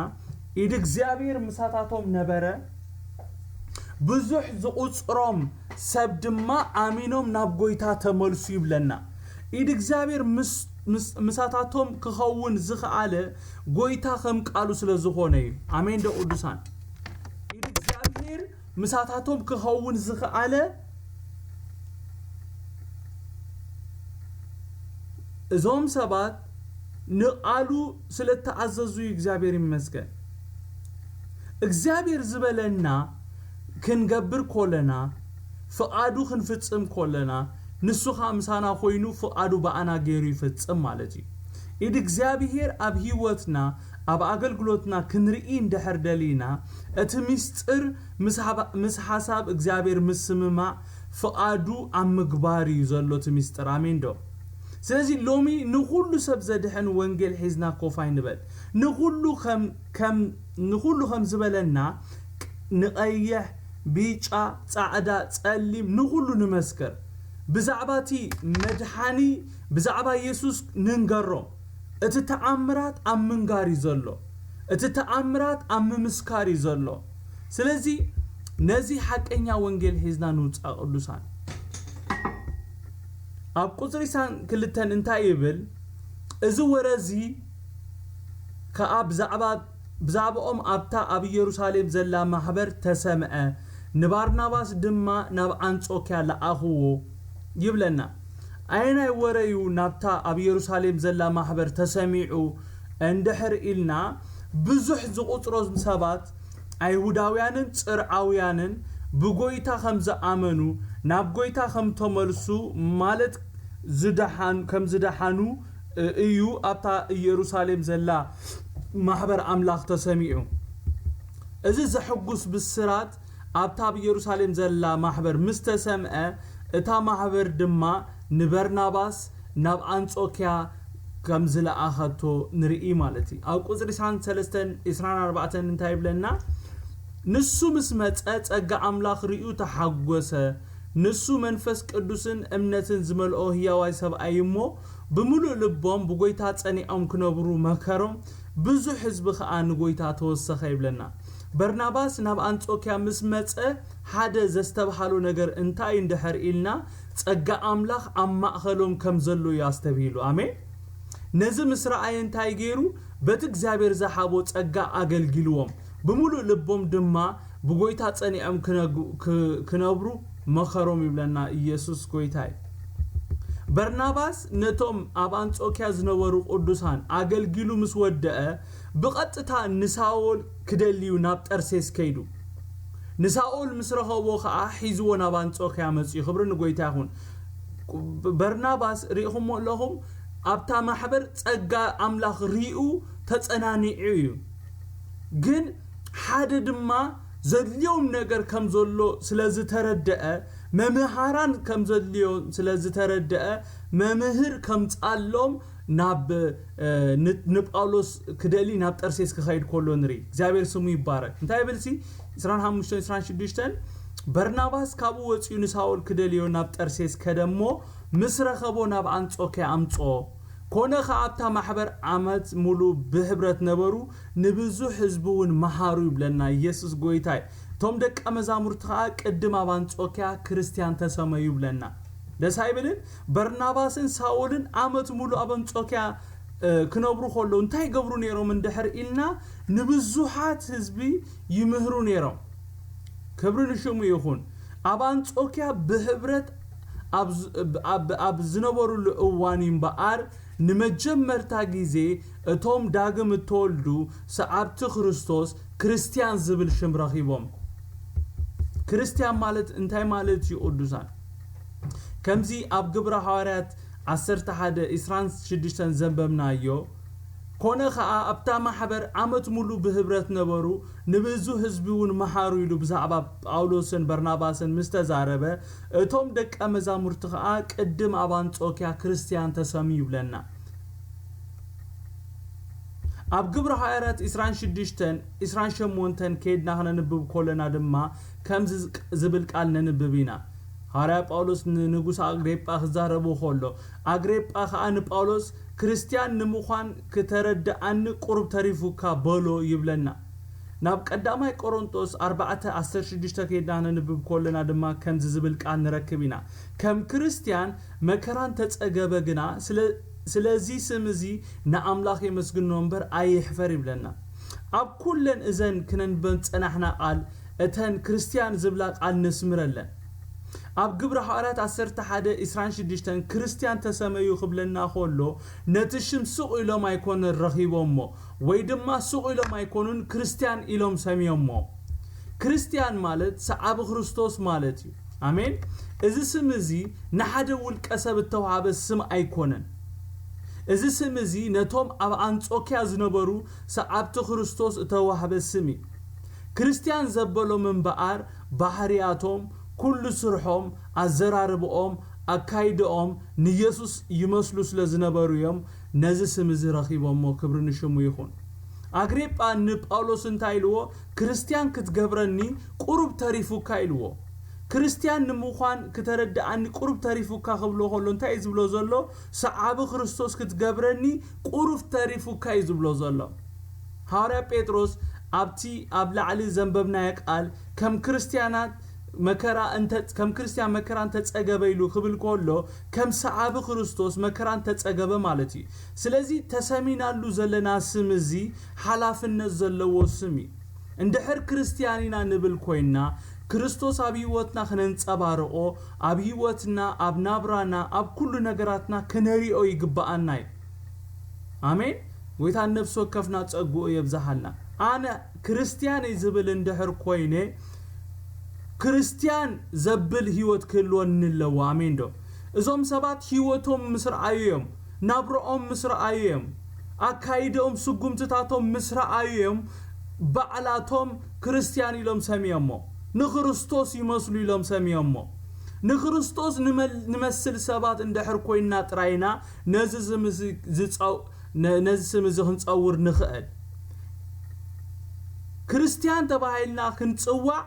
ኢድ እግዚኣብሔር ምሳታቶም ነበረ፣ ብዙሕ ዝቑጽሮም ሰብ ድማ ኣሚኖም ናብ ጎይታ ተመልሱ ይብለና። ኢድ እግዚኣብሔር ምስ ምስ- ምሳታቶም ክኸውን ዝኸኣለ ጎይታ ከም ቃሉ ስለ ዝኾነ እዩ። ኣሜን ዶ ቅዱሳን? ኢድ እግዚኣብሔር ምሳታቶም ክኸውን ዝኸኣለ እዞም ሰባት ንቓሉ ስለ ተኣዘዙ እዩ። እግዚኣብሔር ይመስገን። እግዚኣብሔር ዝበለና ክንገብር ኮለና፣ ፍቓዱ ክንፍጽም ኮለና፣ ንሱ ኸኣ ምሳና ኮይኑ ፍቓዱ ብኣና ገይሩ ይፍጽም ማለት እዩ። ኢድ እግዚኣብሔር ኣብ ህይወትና፣ ኣብ ኣገልግሎትና ክንርኢ እንድሕር ደሊና፣ እቲ ምስጢር ምስ ሃባ- ምስ ሓሳብ እግዚኣብሔር ምስምማዕ፣ ፍቓዱ ኣብ ምግባር እዩ ዘሎ እቲ ምስጢር። ኣሜን ዶ? ስለዚ ሎሚ ንኹሉ ሰብ ዘድሕን ወንጌል ሒዝና ኮፍ ኣይንበል። ንኹሉ ከም ከም ንኹሉ ከም ዝበለና፣ ንቐይሕ፣ ቢጫ፣ ጻዕዳ፣ ጸሊም፣ ንኹሉ ንመስክር። ብዛዕባ እቲ መድሓኒ፣ ብዛዕባ የሱስ ንንገሮም። እቲ ተኣምራት ኣብ ምንጋር እዩ ዘሎ። እቲ ተኣምራት ኣብ ምምስካር እዩ ዘሎ። ስለዚ ነዚ ሓቀኛ ወንጌል ሒዝና ንውጻእ ቅዱሳን። ኣብ ቁጽሪ ዕስራን ክልተን እንታይ ይብል? እዚ ወረ እዚ ከኣ ብዛዕባ ብዛዕባኦም ኣብታ ኣብ ኢየሩሳሌም ዘላ ማሕበር ተሰምዐ፣ ንባርናባስ ድማ ናብ ኣንጾክያ ለኣኽዎ ይብለና። ኣየናይ ወረ እዩ ናብታ ኣብ ኢየሩሳሌም ዘላ ማሕበር ተሰሚዑ እንድሕር ኢልና፣ ብዙሕ ዝቑጽሮም ሰባት ኣይሁዳውያንን ጽርዓውያንን ብጎይታ ከም ዝኣመኑ፣ ናብ ጎይታ ከም ተመልሱ ማለት ዝደሓን ከም ዝደሓኑ እዩ ኣብታ ኢየሩሳሌም ዘላ ማሕበር ኣምላኽ ተሰሚዑ። እዚ ዘሐጉስ ብስራት ኣብታ ኣብ ኢየሩሳሌም ዘላ ማሕበር ምስ ተሰምዐ፣ እታ ማሕበር ድማ ንበርናባስ ናብ ኣንጾክያ ከም ዝለኣኸቶ ንርኢ ማለት እዩ። ኣብ ቁጽሪ ዕስራን ሰለስተን ዕስራን ኣርባዕተን እንታይ ይብለና? ንሱ ምስ መጸ ጸጋ ኣምላኽ ርእዩ ተሓጎሰ። ንሱ መንፈስ ቅዱስን እምነትን ዝመልኦ ህያዋይ ሰብኣይ እሞ ብምሉእ ልቦም ብጎይታ ጸኒዖም ክነብሩ መከሮም። ብዙሕ ህዝቢ ከኣ ንጎይታ ተወሰኸ ይብለና። በርናባስ ናብ ኣንጾክያ ምስ መጸ ሓደ ዘስተብሃሎ ነገር እንታይ እንድሕር ኢልና፣ ጸጋ ኣምላኽ ኣብ ማእኸሎም ከም ዘሎ እዩ ኣስተብሂሉ። ኣሜን። ነዚ ምስ ረኣየ እንታይ ገይሩ? በቲ እግዚኣብሔር ዝሃቦ ጸጋ ኣገልጊልዎም። ብምሉእ ልቦም ድማ ብጎይታ ጸኒዖም ክነግ- ክ- ክነብሩ መኸሮም ይብለና ኢየሱስ ጎይታ እዩ። በርናባስ ነቶም ኣብ ኣንጾክያ ዝነበሩ ቅዱሳን ኣገልጊሉ ምስ ወደአ፣ ብቐጥታ ንሳኦል ክደልዩ ናብ ጠርሴስ ከይዱ። ንሳኦል ምስ ረኸቦ ኸኣ ሒዝዎ ናብ ኣንጾክያ መጺኡ። ክብሪ ንጎይታ ይኹን። በርናባስ ርኢኹሞ ኣለኹም፣ ኣብታ ማሕበር ጸጋ ኣምላኽ ሪኡ ተጸናኒዑ እዩ። ግን ሓደ ድማ ዘድልዮም ነገር ከም ዘሎ ስለ ዝተረደአ፣ መምሃራን ከም ዘድልዮም ስለ ዝተረደአ፣ መምህር ከምጻሎም ናብ፣ እ፣ ን- ንጳውሎስ ክደሊ ናብ ጠርሴስ ክኸይድ ከሎ ንርኢ። እግዚኣብሔር ስሙ ይባረክ። እንታይ ይብል ሲ? ዕስራን ሓሙሽተን ዕስራን ሽዱሽተን፣ በርናባስ ካብኡ ወጺኡ ንሳውል ክደልዮ ናብ ጠርሴስ ከደ እሞ፣ ምስ ረኸቦ ናብ ኣንጾክያ ኣምጽኦ። ኮነ ኸኣ ኣብታ ማሕበር ዓመት ሙሉ ብህብረት ነበሩ፣ ንብዙሕ ህዝቢ እውን መሃሩ ይብለና። ኢየሱስ ጎይታይ። እቶም ደቀ መዛሙርቲ ኸኣ ቅድም ኣብ ኣንጾክያ ክርስትያን ተሰመዩ ይብለና። ደስ ኣይብልን? በርናባስን ሳውልን ዓመት ሙሉ ኣብ ኣንጾክያ፣ እ፣ ክነብሩ ከለዉ እንታይ ይገብሩ ነይሮም እንድሕር ኢልና፣ ንብዙሓት ህዝቢ ይምህሩ ነይሮም። ክብሪ ንሽሙ ይኹን። ኣብ ኣንጾክያ ብህብረት ኣብ ዝ-፣ ኣብ፣ ኣብ ዝነበሩሉ እዋን እዩ እምበኣር፣ ንመጀመርታ ግዜ እቶም ዳግም እተወልዱ ሰዓብቲ ክርስቶስ ክርስትያን ዝብል ሽም ረኺቦም። ክርስትያን ማለት እንታይ ማለት እዩ ቅዱሳን? ከምዚ ኣብ ግብረ ሃዋርያት ዓሰርተ ሓደ ዕስራን ሽዱሽተን ዘንበብናዮ፣ ኮነ ኸኣ ኣብታ ማሕበር ዓመት ሙሉ ብህብረት ነበሩ፣ ንብዙ ህዝቢ እውን መሃሩ ኢሉ ብዛዕባ ጳውሎስን በርናባስን ምስ ተዛረበ፣ እቶም ደቀ መዛሙርቲ ኸኣ ቅድም ኣብ ኣንጾኪያ ክርስትያን ተሰምዩ ይብለና። ኣብ ግብረ ሃዋርያት ዕስራን ሽዱሽተን ዕስራን ሸሞንተን ከይድና ክነንብብ ከለና ድማ ከምዚ ዝብል ቃል ነንብብ ኢና። ሃዋርያ ጳውሎስ ንንጉስ ኣግሬጳ ክዛረቦ ከሎ፣ ኣግሬጳ ኸኣ ንጳውሎስ ክርስትያን ንምዃን ክተረድኣኒ ቁሩብ ተሪፉካ በሎ ይብለና። ናብ ቀዳማይ ቆሮንጦስ ኣርባዕተ ዓሰርተ ሽዱሽተ ከይድና ነንብብ ከለና ድማ ከምዚ ዝብል ቃል ንረክብ ኢና። ከም ክርስትያን መከራን ተጸገበ ግና ስለ ስለዚ ስም እዚ ንኣምላኽ የመስግኖ እምበር ኣይሕፈር ይብለና። ኣብ ኩለን እዘን ክነንበን ጸናሕና ቃል እተን ክርስትያን ዝብላ ቃል ነስምረለን። ኣብ ግብረ ሃዋርያት ዓሰርተ ሓደ ዕስራን ሽዱሽተን ክርስትያን ተሰመዩ ክብለና ከሎ ነቲ ሽም ስቕ ኢሎም ኣይኮነን ረኺቦሞ ወይ ድማ ስቕ ኢሎም ኣይኮኑን ክርስትያን ኢሎም ሰምዮሞ። ክርስትያን ማለት ሰዓቢ ክርስቶስ ማለት እዩ። ኣሜን። እዚ ስም እዚ ንሓደ ውልቀ ሰብ እተዋህበ ስም ኣይኮነን። እዚ ስም እዚ ነቶም ኣብ ኣንጾኪያ ዝነበሩ ሰዓብቲ ክርስቶስ እተዋህበ ስም እዩ። ክርስትያን ዘበሎም እምበኣር ባህርያቶም፣ ኩሉ ስርሖም፣ ኣዘራርብኦም፣ ኣካይድኦም ንየሱስ ይመስሉ ስለ ዝነበሩ እዮም ነዚ ስም እዚ ረኺቦሞ። ክብሪ ንሽሙ ይኹን። ኣግሪጳ ንጳውሎስ እንታይ ኢልዎ? ክርስትያን ክትገብረኒ ቁሩብ ተሪፉካ ኢልዎ። ክርስትያን ንምዃን ክተረድኣኒ ቁሩብ ተሪፉካ ክብሎ ከሎ እንታይ እዩ ዝብሎ ዘሎ? ሰዓቢ ክርስቶስ ክትገብረኒ ቁሩብ ተሪፉካ እዩ ዝብሎ ዘሎ። ሃዋርያ ጴጥሮስ ኣብቲ ኣብ ላዕሊ ዘንበብናዮ ቃል ከም ክርስትያናት መከራ እንተ ከም ክርስትያን መከራ እንተጸገበ ኢሉ ክብል ከሎ ከም ሰዓቢ ክርስቶስ መከራ እንተጸገበ ማለት እዩ። ስለዚ ተሰሚናሉ ዘለና ስም እዚ ሓላፍነት ዘለዎ ስም እዩ። እንድሕር ክርስትያን ኢና ንብል ኮይንና ክርስቶስ ኣብ ህይወትና ክነንጸባርቆ ኣብ ህይወትና ኣብ ናብራና ኣብ ኩሉ ነገራትና ክነሪኦ ይግብኣና እዩ። ኣሜን። ጎይታ ነፍሲ ወከፍና ጸግኡ የብዝሓልና። ኣነ ክርስትያን እየ ዝብል እንድሕር ኮይነ ክርስትያን ዘብል ህይወት ክህልወኒ ኣለዎ። ኣሜን ዶ? እዞም ሰባት ህይወቶም ምስ ረኣዩ እዮም፣ ናብረኦም ምስ ረኣዩ እዮም፣ ኣካይደኦም ስጉምትታቶም ምስ ረኣዩ እዮም ባዕላቶም ክርስትያን ኢሎም ሰሚዮሞ። ንክርስቶስ ይመስሉ ኢሎም ሰሚዮሞ። ንክርስቶስ ንመል- ንመስል ሰባት እንድሕር ኮይንና ጥራይና ነዚ ዝምዚ- ዝጸው- ነ- ነዚ ስም እዚ ክንጸውር ንኽእል። ክርስትያን ተባሂልና ክንጽዋዕ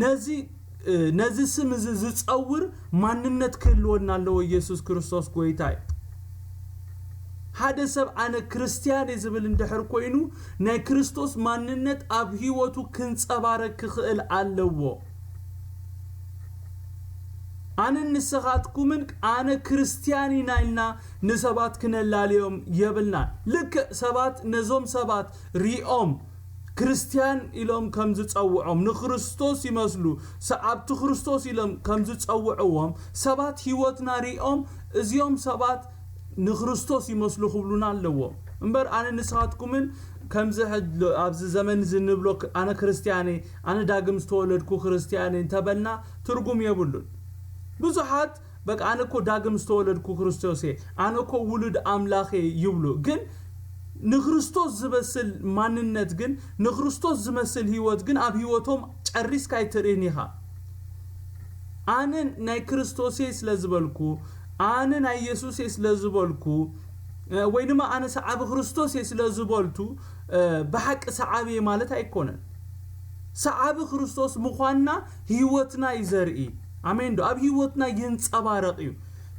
ነዚ ነዚ ስም እዚ ዝጸውር ማንነት ክህልወና ኣለዎ። ኢየሱስ ክርስቶስ ጎይታ እዩ። ሓደ ሰብ ኣነ ክርስትያን እየ ዝብል እንድሕር ኮይኑ ናይ ክርስቶስ ማንነት ኣብ ህይወቱ ክንጸባረቅ ክኽእል ኣለዎ። ኣነን ንስኻትኩምን ኣነ ክርስትያን ኢና ኢልና ንሰባት ክነላልዮም የብልና። ልክዕ ሰባት ነዞም ሰባት ሪኦም ክርስትያን ኢሎም ከም ዝጸውዖም ንክርስቶስ ይመስሉ ሰዓብቲ ክርስቶስ ኢሎም ከም ዝጸውዕዎም ሰባት ህይወትና ሪኦም እዚኦም ሰባት ንክርስቶስ ይመስሉ ክብሉና ኣለዎም። እምበር ኣነ ንስኻትኩምን ከምዚ ኣብዚ ዘመን እዚ ንብሎ ኣነ ክርስትያነ ኣነ ዳግም ዝተወለድኩ ክርስትያነ እንተበልና ትርጉም የብሉን። ብዙሓት በቃ ኣነ እኮ ዳግም ዝተወለድኩ ክርስቶስ እየ ኣነ እኮ ውሉድ ኣምላኽ እየ ይብሉ። ግን ንክርስቶስ ዝመስል ማንነት ግን ንክርስቶስ ዝመስል ህይወት ግን ኣብ ህይወቶም ጨሪስካ ኣይትርእን ኢኻ። ኣነ ናይ ክርስቶስ እየ ስለ ዝበልኩ ኣነ ናይ የሱስ እየ ስለ ዝበልኩ ወይ ድማ ኣነ ሰዓቢ ክርስቶስ እየ ስለ ዝበልቱ ብሓቂ ሰዓቢ እየ ማለት ኣይኮነን። ሰዓቢ ክርስቶስ ምዃንና ህይወትና እዩ ዘርኢ። ኣሜን ዶ? ኣብ ህይወትና ይንጸባረቕ እዩ።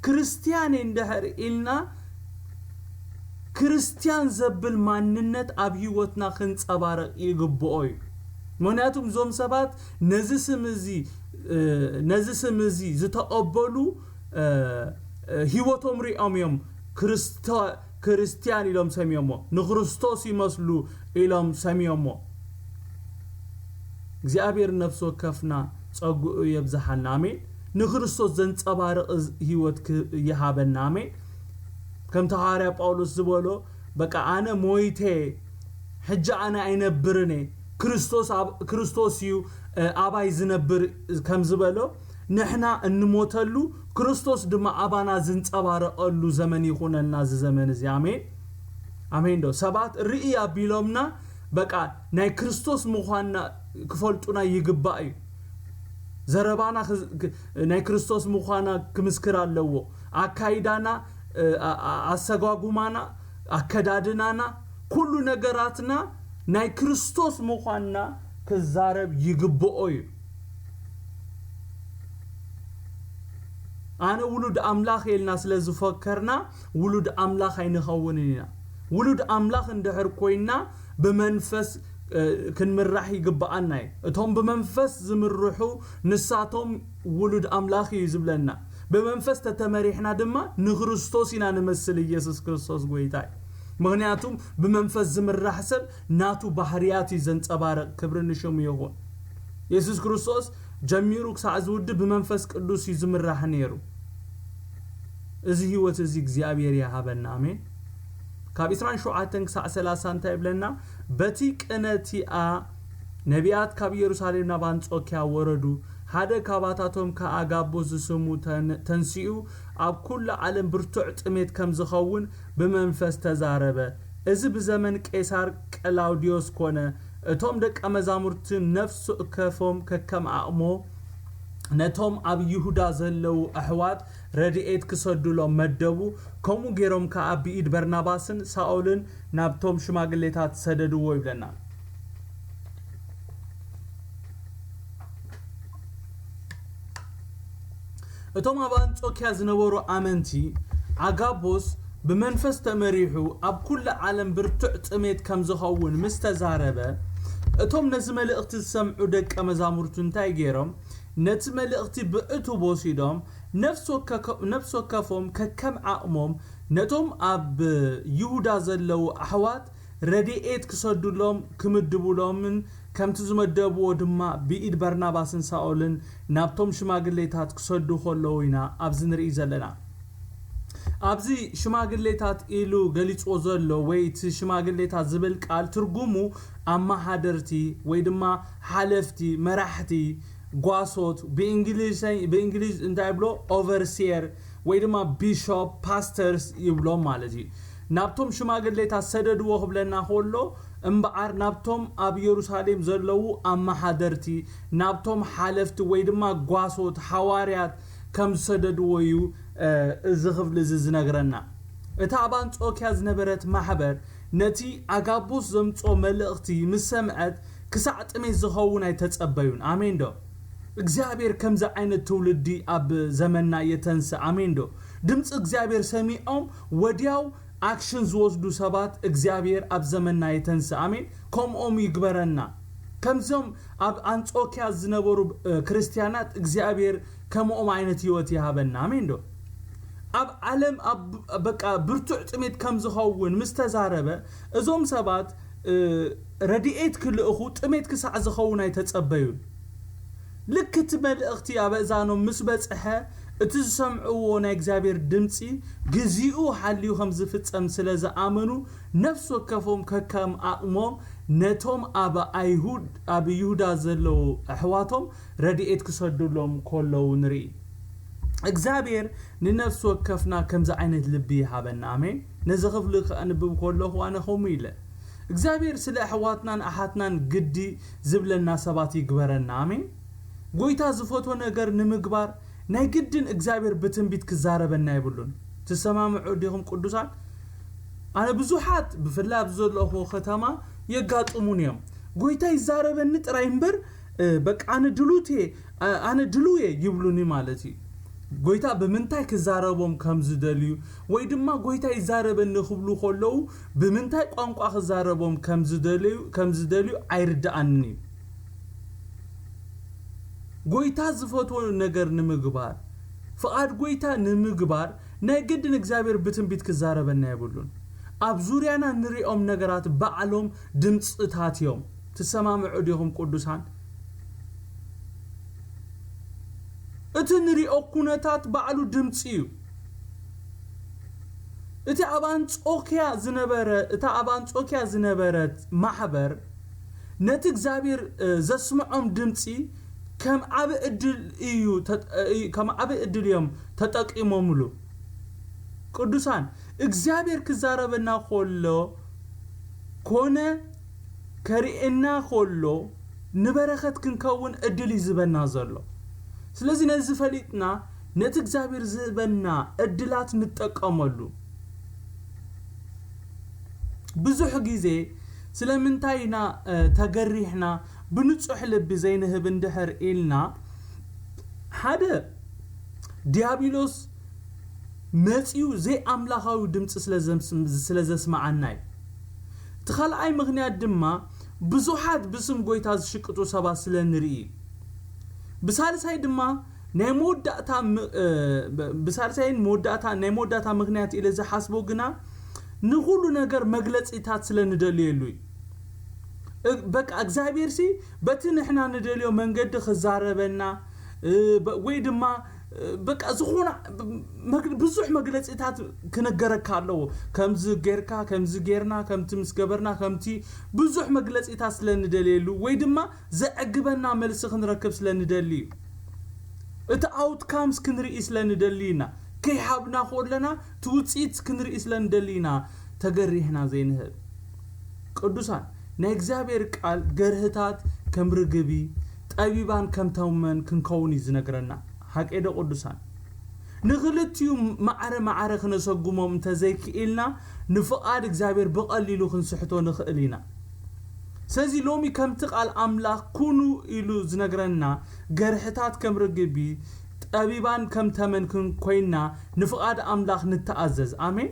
ክርስትያን እንድሕር ኢልና ክርስትያን ዘብል ማንነት ኣብ ህይወትና ክንጸባረቕ ይግብኦ እዩ። ምክንያቱም እዞም ሰባት ነዚ ስም እዚ ነዚ ስም እዚ ዝተቐበሉ ህይወቶም ሪኦም እዮም ክርስትያን ኢሎም ሰሚዮሞ ንክርስቶስ ይመስሉ ኢሎም ሰሚዮሞ። እግዚኣብሔር ነፍሲ ወከፍና ጸግኡ የብዝሓልና። ኣሜን። ንክርስቶስ ዘንጸባርቕ ህይወት ይሃበና። ኣሜን። ከምቲ ሃዋርያ ጳውሎስ ዝበሎ በቃ ኣነ ሞይተ ሕጂ ኣነ ኣይነብርን እየ ክርስቶስ ኣብ-፣ ክርስቶስ እዩ፣ እ፣ ኣባይ ዝነብር ከም ዝበሎ፣ ንሕና እንሞተሉ፣ ክርስቶስ ድማ ኣባና ዝንጸባረቐሉ ዘመን ይኹነልና እዚ ዘመን እዚ። ኣሜን፣ ኣሜን ዶ? ሰባት ርኢ ኣቢሎምና፣ በቃ ናይ ክርስቶስ ምዃንና ክፈልጡና ይግባእ እዩ። ዘረባና ክዝ-፣ ክ-፣ ናይ ክርስቶስ ምዃና ክምስክር ኣለዎ። ኣካይዳና፣ እ፣ ኣ-፣ ኣ-፣ ኣሰጓጉማና፣ ኣከዳድናና፣ ኩሉ ነገራትና ናይ ክርስቶስ ምዃንና ክዛረብ ይግብኦ እዩ። ኣነ ውሉድ ኣምላኽ ኢልና ስለ ዝፈከርና፣ ውሉድ ኣምላኽ ኣይንኸውንን ኢና። ውሉድ ኣምላኽ እንድሕር ኮይንና፣ ብመንፈስ፣ እ፣ ክንምራሕ ይግብኣና እዩ። እቶም ብመንፈስ ዝምርሑ፣ ንሳቶም ውሉድ ኣምላኽ እዩ ዝብለና። ብመንፈስ ተተመሪሕና ድማ ንክርስቶስ ኢና ንመስል፣ ኢየሱስ ክርስቶስ ጎይታ እዩ። ምኽንያቱም ብመንፈስ ዝምራሕ ሰብ ናቱ ባህርያት እዩ ዘንጸባርቕ። ክብሪ ንሽሙ ይኹን። የሱስ ክርስቶስ ጀሚሩ ክሳዕ ዝውድእ ብመንፈስ ቅዱስ እዩ ዝምራሕ ነይሩ። እዚ ህይወት እዚ እግዚኣብሔር ይሃበና። ኣሜን። ካብ ዕስራን ሸውዓተን ክሳዕ ሰላሳ እንታይ ይብለና? በቲ ቅነ እቲኣ ነቢያት ካብ ኢየሩሳሌም ናብ ኣንጾኪያ ወረዱ። ሓደ ካባታቶም ከኣ ኣጋቦስ ዝስሙ ተን-፣ ተንሲኡ ኣብ ኩሉ ዓለም ብርቱዕ ጥሜት ከም ዝኸውን ብመንፈስ ተዛረበ። እዚ ብዘመን ቄሳር ቀላውዲዮስ ኮነ። እቶም ደቀ መዛሙርቲ ነፍሲ ወከፎም ከከም ዓቕሞ ነቶም ኣብ ይሁዳ ዘለዉ ኣሕዋት ረድኤት ክሰዱሎም መደቡ። ከምኡ ገይሮም ከኣ ብኢድ በርናባስን ሳኦልን ናብቶም ሽማግሌታት ሰደድዎ ይብለና። እቶም ኣብ ኣንጾኪያ ዝነበሩ ኣመንቲ፣ ኣጋቦስ ብመንፈስ ተመሪሑ ኣብ ኩሉ ዓለም ብርቱዕ ጥሜት ከም ዝኸውን ምስ ተዛረበ፣ እቶም ነዚ መልእኽቲ ዝሰምዑ ደቀ መዛሙርቱ እንታይ ገይሮም? ነቲ መልእኽቲ ብዕቱብ ወሲዶም፣ ነፍሲ ወከ-፣ ነፍሲ ወከፎም ከከም ዓቕሞም ነቶም ኣብ ይሁዳ ዘለዉ ኣሕዋት ረድኤት ክሰዱሎም ክምድቡሎምን ከምቲ ዝመደብዎ ድማ ብኢድ በርናባስን ሳኦልን ናብቶም ሽማግሌታት ክሰዱ ከለዉ ኢና ኣብዚ ንርኢ ዘለና። ኣብዚ ሽማግሌታት ኢሉ ገሊጽዎ ዘሎ ወይ እቲ ሽማግሌታት ዝብል ቃል ትርጉሙ ኣመሓደርቲ ወይ ድማ ሓለፍቲ፣ መራሕቲ፣ ጓሶት፣ ብእንግሊዝኝ-፣ ብእንግሊዝ እንታይ ይብሎ? ኦቨርሲየር ወይ ድማ ቢሾፕ፣ ፓስተርስ ይብሎም ማለት እዩ። ናብቶም ሽማግሌታት ሰደድዎ ክብለና ከሎ እምበኣር ናብቶም ኣብ ኢየሩሳሌም ዘለዉ ኣመሓደርቲ፣ ናብቶም ሓለፍቲ ወይ ድማ ጓሶት፣ ሓዋርያት ከም ዝሰደድዎ እዩ፣ እ፣ እዚ ክፍሊ እዚ ዝነግረና። እታ ኣብ ኣንጾኪያ ዝነበረት ማሕበር ነቲ ኣጋቦስ ዘምጾ መልእኽቲ ምስ ሰምዐት ክሳዕ ጥሜት ዝኸውን ኣይተጸበዩን። ኣሜን ዶ? እግዚኣብሔር ከምዚ ዓይነት ትውልዲ ኣብ ዘመንና የተንስእ። ኣሜን ዶ? ድምፂ እግዚኣብሔር ሰሚዖም ወዲያው ኣክሽን ዝወስዱ ሰባት እግዚኣብሔር ኣብ ዘመንና የተንስእ። ኣሜን። ከምኦም ይግበረና። ከምዞም ኣብ ኣንጾኪያ ዝነበሩ፣ እ፣ ክርስትያናት እግዚኣብሔር ከምኦም ዓይነት ህይወት ይሃበና። ኣሜን ዶ? ኣብ ዓለም ኣብ፣ በቃ ብርቱዕ ጥሜት ከም ዝኸውን ምስ ተዛረበ፣ እዞም ሰባት፣ እ፣ ረድኤት ክልእኹ ጥሜት ክሳዕ ዝኸውን ኣይተጸበዩን። ልክ እቲ መልእኽቲ ኣብ ኣእዛኖም ምስ በጽሐ፣ እቲ ዝሰምዕዎ ናይ እግዚኣብሔር ድምጺ ግዜኡ ሓልዩ ከም ዝፍጸም ስለ ዝኣመኑ፣ ነፍሲ ወከፎም ከከም ዓቕሞም ነቶም ኣብ ኣይሁድ፣ ኣብ ይሁዳ ዘለዉ ኣሕዋቶም ረድኤት ክሰዱሎም ከለዉ ንርኢ። እግዚኣብሔር ንነፍሲ ወከፍና ከምዚ ዓይነት ልቢ ይሃበና። ኣሜን። ነዚ ክፍሊ ከንብብ ከለኹ ኣነ ከምኡ ኢለ፣ እግዚኣብሔር ስለ ኣሕዋትናን ኣሓትናን ግዲ ዝብለና ሰባት ይግበረና። ኣሜን። ጎይታ ዝፈትዎ ነገር ንምግባር ናይ ግድን እግዚኣብሔር ብትንቢት ክዛረበና የብሉን። ትሰማምዑ ዲኹም ቅዱሳን? ኣነ ብዙሓት ብፍላይ ኣብዚ ዘለኹዎ ከተማ የጋጥሙን እዮም። ጎይታ ይዛረበኒ ጥራይ እምበር፣ እ፣ በቃ ኣነ ድሉት እየ፣ እ፣ ኣነ ድሉው እየ ይብሉኒ ማለት እዩ። ጎይታ ብምንታይ ክዛረቦም ከም ዝደልዩ ወይ ድማ ጎይታ ይዛረበኒ ክብሉ ከለዉ ብምንታይ ቋንቋ ክዛረቦም ከም ዝደልዩ፣ ከም ዝደልዩ ኣይርድኣንን እዩ። ጎይታ ዝፈትዎ ነገር ንምግባር፣ ፍቓድ ጎይታ ንምግባር ናይ ግድን እግዚኣብሔር ብትንቢት ክዛረበና የብሉን። ኣብ ዙርያና ንሪኦም ነገራት ባዕሎም ድምፅታት እዮም። ትሰማምዑ ዲኹም ቅዱሳን? እቲ ንሪኦ ኩነታት ባዕሉ ድምፂ እዩ። እቲ ኣብ ኣንጾኪያ ዝነበረ፣ እታ ኣብ ኣንጾኪያ ዝነበረት ማሕበር ነቲ እግዚኣብሔር ዘስምዖም ድምፂ ከም ዓብ ዕድል እዩ ከም ዓብ ዕድል እዮም ተጠቂሞምሉ። ቅዱሳን፣ እግዚኣብሔር ክዛረበና ከሎ ኮነ ከርእየና ከሎ ንበረኸት ክንከውን ዕድል እዩ ዝበና ዘሎ። ስለዚ ነዚ ፈሊጥና ነቲ እግዚኣብሔር ዝህበና ዕድላት ንጠቀመሉ። ብዙሕ ግዜ ስለምንታይ ኢና ተገሪሕና ብንጹሕ ልቢ ዘይንህብ እንድሕር ኢልና፣ ሓደ ዲያብሎስ መጺኡ ዘይኣምላኻዊ ድምፂ ስለ ዘስመዓና እዩ። እቲ ካልኣይ ምኽንያት ድማ ብዙሓት ብስም ጎይታ ዝሽቅጡ ሰባት ስለ ንርኢ እዩ። ብሳልሳይ ድማ ናይ መወዳእታ ብሳልሳይን መወዳእታ ናይ መወዳእታ ምኽንያት ኢለ ዝሓስቦ ግና ንኹሉ ነገር መግለፂታት ስለ ንደልየሉ እዩ። በቃ እግዚኣብሔር ሲ በቲ ንሕና ንደልዮ መንገዲ ክዛረበና ወይ ድማ በቃ ዝኾነ ብዙሕ መግለፂታት ክነገረካ ኣለዎ። ከምዚ ጌርካ፣ ከምዚ ጌርና፣ ከምቲ ምስ ገበርና፣ ከምቲ ብዙሕ መግለፂታት ስለ ንደልየሉ ወይ ድማ ዘዕግበና መልሲ ክንረክብ ስለ ንደሊ እዩ። እቲ ኣውትካምስ ክንርኢ ስለ ንደሊ ኢና። ከይሃብና ከለና እቲ ውፅኢት ክንርኢ ስለ ንደሊ ኢና ተገሪህና ዘይንህብ። ቅዱሳን፣ ናይ እግዚኣብሔር ቃል ገርህታት ከም ርግቢ፣ ጠቢባን ከም ተመን ክንከውን እዩ ዝነግረና። ሓቄዶ ቅዱሳን? ንኽልቲኡ ማዕረ ማዕረ ክነሰጉሞም እንተዘይክኢልና ንፍቓድ እግዚኣብሔር ብቐሊሉ ክንስሕቶ ንኽእል ኢና። ስለዚ ሎሚ ከምቲ ቃል ኣምላኽ ኩኑ ኢሉ ዝነግረና ገርሕታት ከም ርግቢ፣ ጠቢባን ከም ተመን ኮይና ንፍቓድ ኣምላኽ ንተኣዘዝ። ኣሜን።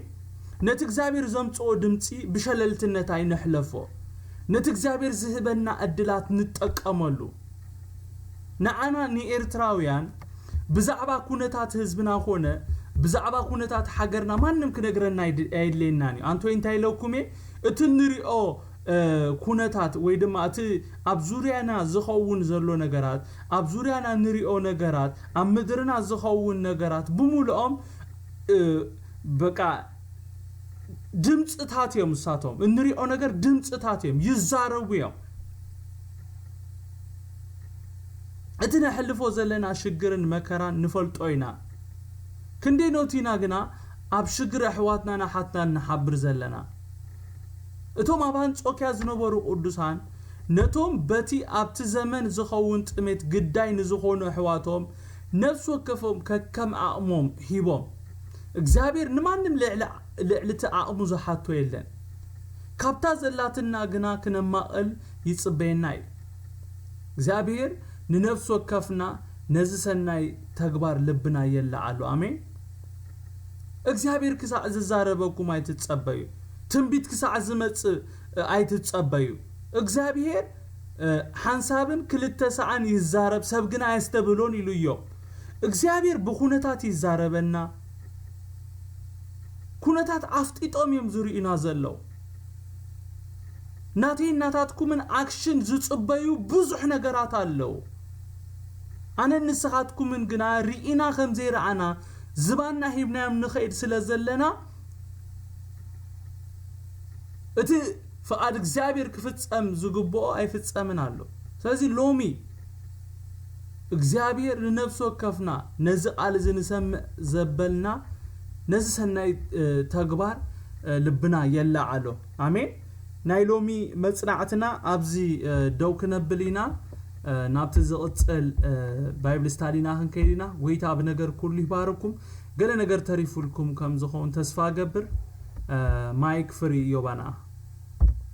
ነቲ እግዚኣብሔር ዘምጽኦ ድምፂ ብሸለልትነት ኣይንሕለፎ። ነቲ እግዚኣብሔር ዝህበና ዕድላት ንጠቀመሉ። ንዓና ንኤርትራውያን ብዛዕባ ኩነታት ህዝብና ኮነ ብዛዕባ ኩነታት ሃገርና ማንም ክነግረና ኣይድልየናን እዩ። ኣንቶይ እንታይ ኢለኩም እየ? እቲ ንሪኦ ኩነታት ወይ ድማ እቲ ኣብ ዙርያና ዝኸውን ዘሎ ነገራት፣ ኣብ ዙርያና ንሪኦ ነገራት፣ ኣብ ምድርና ዝኸውን ነገራት ብምልኦም በቃ ድምፅታት እዮም። እሳቶም እንሪኦ ነገር ድምፅታት እዮም፣ ይዛረቡ እዮም። እቲ ነሕልፎ ዘለና ሽግርን መከራን ንፈልጦ ኢና። ክንደይ ኖቲና ግና ኣብ ሽግር ኣሕዋትናን ኣሓትናን ንሓብር ዘለና? እቶም ኣብ ኣንጾኪያ ዝነበሩ ቅዱሳን ነቶም በቲ ኣብቲ ዘመን ዝኸውን ጥሜት ግዳይ ንዝኾኑ ኣሕዋቶም ነፍሲ ወከፎም ከከም ዓቕሞም ሂቦም። እግዚኣብሔር ንማንም ልዕሊ እቲ ዓቕሙ ዝሓቶ የለን። ካብታ ዘላትና ግና ክነማቕል ይጽበየና እዩ። እግዚኣብሔር ንነፍሲ ወከፍና ነዚ ሰናይ ተግባር ልብና የለዓሉ። ኣሜን። እግዚኣብሔር ክሳዕ ዝዛረበኩም ኣይትጸበዩ። ትንቢት ክሳዕ ዝመጽእ ኣይትጸበዩ። እግዚኣብሔር ሓንሳብን ክልተ ሰዓን ይዛረብ፣ ሰብ ግን ኣየስተብህሎን ኢሉ እዮም። እግዚኣብሔር ብኩነታት ይዛረበና። ኩነታት ኣፍጢጦም እዮም ዝርእዩና ዘለዉ። ናተይን ናታትኩምን ኣክሽን ዝጽበዩ ብዙሕ ነገራት ኣለዉ። ኣነን ንስኻትኩምን ግና ርኢና ከም ዘይረኣና ዝባንና ሂብናዮም ንኸይድ ስለ ዘለና እቲ ፍቓድ እግዚኣብሔር ክፍጸም ዝግብኦ ኣይፍጸምን ኣሎ። ስለዚ ሎሚ እግዚኣብሔር ንነፍሲ ወከፍና ነዚ ቃል እዚ ንሰምዕ ዘበልና ነዚ ሰናይ ተግባር ልብና የላዓሎ። ኣሜን። ናይ ሎሚ መጽናዕትና ኣብዚ ደው ክነብል ኢና። ናብቲ ዝቕጽል ባይብል ስታዲና ክንከይድ ኢና። ጎይታ ብነገር ኩሉ ይባርኩም። ገለ ነገር ተሪፉልኩም ከም ዝኸውን ተስፋ እገብር። ማይክ ፍሪ ዮባና።